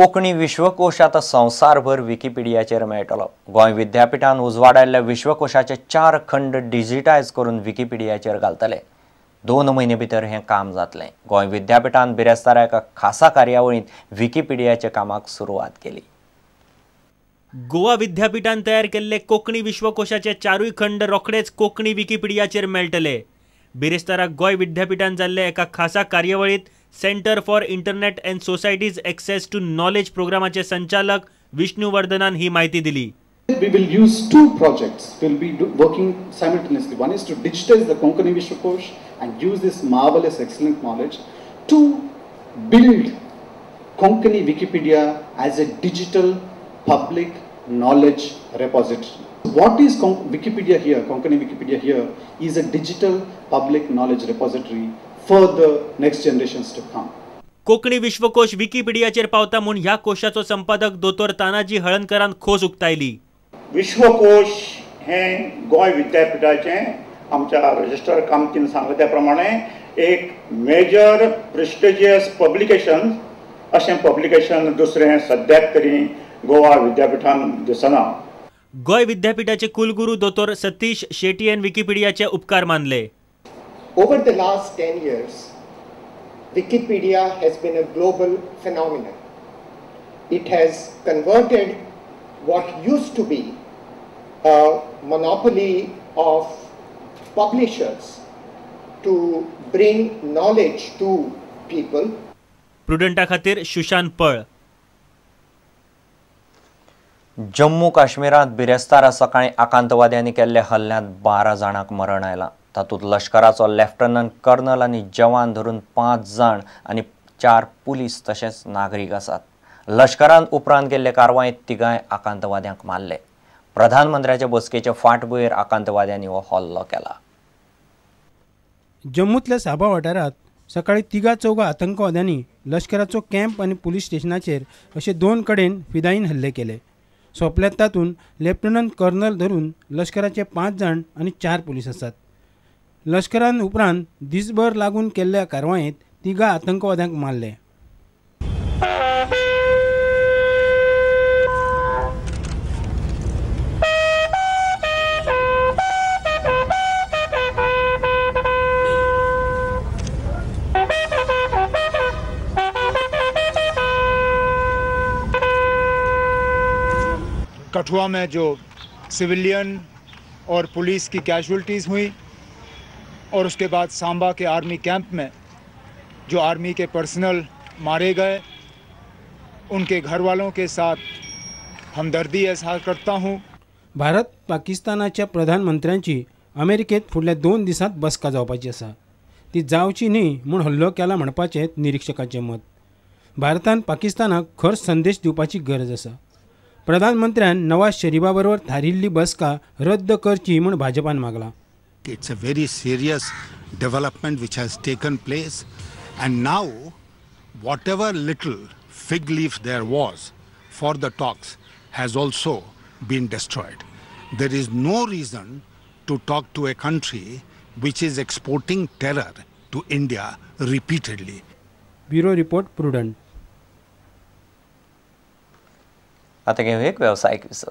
कोंकणी विश्वकोश आतां संवसारभर विकिपिडियाचेर मेळटलो. गोंय विद्यापीठान उजवाडायल्ल्या विश्वकोशाचे 4 खंड डिजिटायज करून विकिपिडियाचेर घालतले. 2 म्हयने भितर हें काम जातलें. गोंय विद्यापीठान बिरेस्तारा एका खासा कार्यावळींत विकिपिडियाच्या कामाक सुरवात केली. गोवा विद्यापीठान तयार केल्ले कोंकणी विश्वकोशाचे 4 खंड रोखडेच कोंकणी विकिपिडियाचेर मेळटले. बिरेस्तारा गोंय विद्यापीठान जाल्ले एका खासा कार्यावळींत centre for internet and societies access to knowledge प्रोग्रामाचे संचालक विष्णुवर्धनान ही माहिती दिली. We will use 2 projects. We'll be working simultaneously. One is to digitize the Konkani Vishwakosh and use this marvelous, excellent knowledge to build Konkani Wikipedia as a digital public knowledge repository. What is Wikipedia here? Konkani Wikipedia here is a digital public knowledge repository for the next generations to come. Konkani विश्वकोश विकिपीडियाचेर पावता म्हूण ह्या कोशाचो संपादक दोतोर तानाजी हळणकरान खोस उक्तायली. विश्वकोश हें गोंय विद्यापीठाचें आमच्या रजिस्ट्रार कामतीन सांगलें त्या प्रमाणे एक मेजर प्रेस्टिजियस पब्लिकेशन अशें पब्लिकेशन दुसरें सद्याक तरी गोवा विद्यापीठान दिसना. गोंय विद्यापीठाचे कुलगुरू दोतोर सतीश शेट्टीन विकिपीडियाचे उपकार मानले. Over the last 10 years, Wikipedia has been a global phenomenon. It has converted what used to be a monopoly of publishers to bring knowledge to people. प्रुडंटा खातीर सुशांत पळ. जम्मू काश्मीरांत बिरेस्तारा सकाळी आकांतवाद्यांनी केल्ल्या हल्ल्यांत 12 जाणांक मरण आयलां. तातूंत लश्कराचो लेफ्टनंट कर्नल आनी जवान धरून 5 जाण आनी 4 पुलीस तशेंच नागरीक आसात. लश्करान उपरांत केल्ले कारवायेंत 3 आकांतवाद्यांक मारले. प्रधानमंत्र्याचे बसकेचे फाटभुंयेर आकांतवाद्यांनी हो हल्लो केला. जम्मूतल्या साबा वाठारांत सकाळी 3-4 आतंकवाद्यांनी लश्कराचो कॅम्प आनी पुलीस स्टेशनाचेर अशे 2 कडेन फिदाईन हल्ले केले. सोंपल्यात तातूंत लेफ्टनंट कर्नल धरून लश्कराचे 5 जाण आनी 4 पुलीस आसात. लश्करान उपरांत दिसभर लागून केल्ल्या कारवायेंत 3 आतंकवाद्यांक मारले. कठुआ में जो सिविलियन और पुलिस की कैजुअल्टीज़ हुई और उसके बाद सांबा के आर्मी कैंप में जो आर्मी के पर्सनल मारे गए उनके घर वालों के साथ हमदर्दी इजहार करता हूँ. भारत पाकिस्तानाच्या प्रधानमंत्र्यांची अमेरिकेत फुडल्या 2 दिसांत बसका जावपाची आसा. ती जावची न्ही म्हूण हल्लो केला म्हणपाचें निरिक्षकांचें मत. भारतान पाकिस्तानाक खर संदेश दिवपाची गरज आसा. प्रधानमंत्र्यान नवाज शरीफा बरोबर थारिल्ली बसका रद्द करची म्हूण भाजपान मागलां. It's a very serious development which has taken place, and now whatever little fig leaf there was for the talks has also been destroyed. There is no reason to talk to a country which is exporting terror to India repeatedly. Bureau report, Prudent. आता घेऊ एक व्यावसायिक विसव.